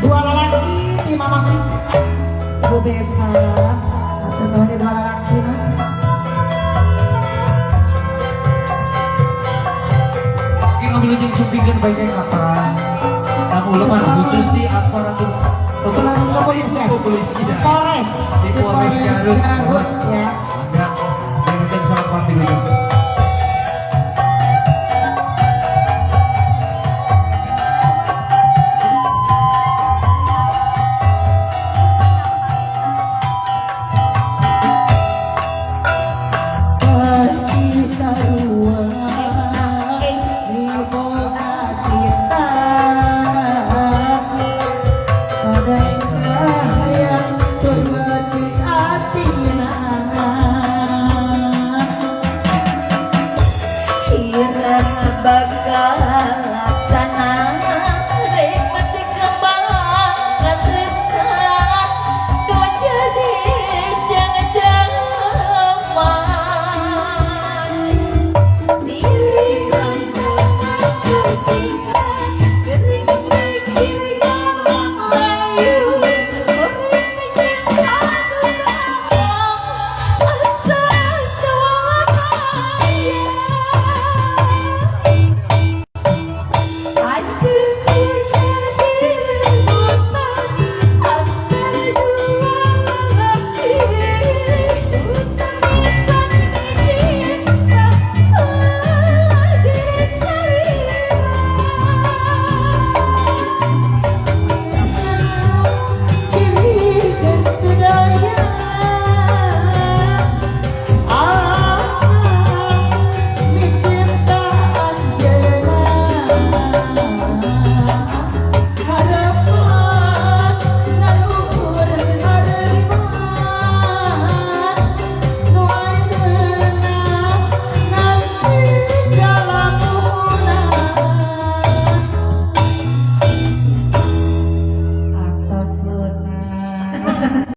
Dua lalaki di Mama Kiki. Ibu Besa. Hatur nuhun dua lalaki mah. Oke, ngambil ujung sumpingkeun bae ka kapan. Kang uleman khusus di aparatur Kepolisian. Kepolisian. Polres. Di Polres Garut. Garut ya. Ada.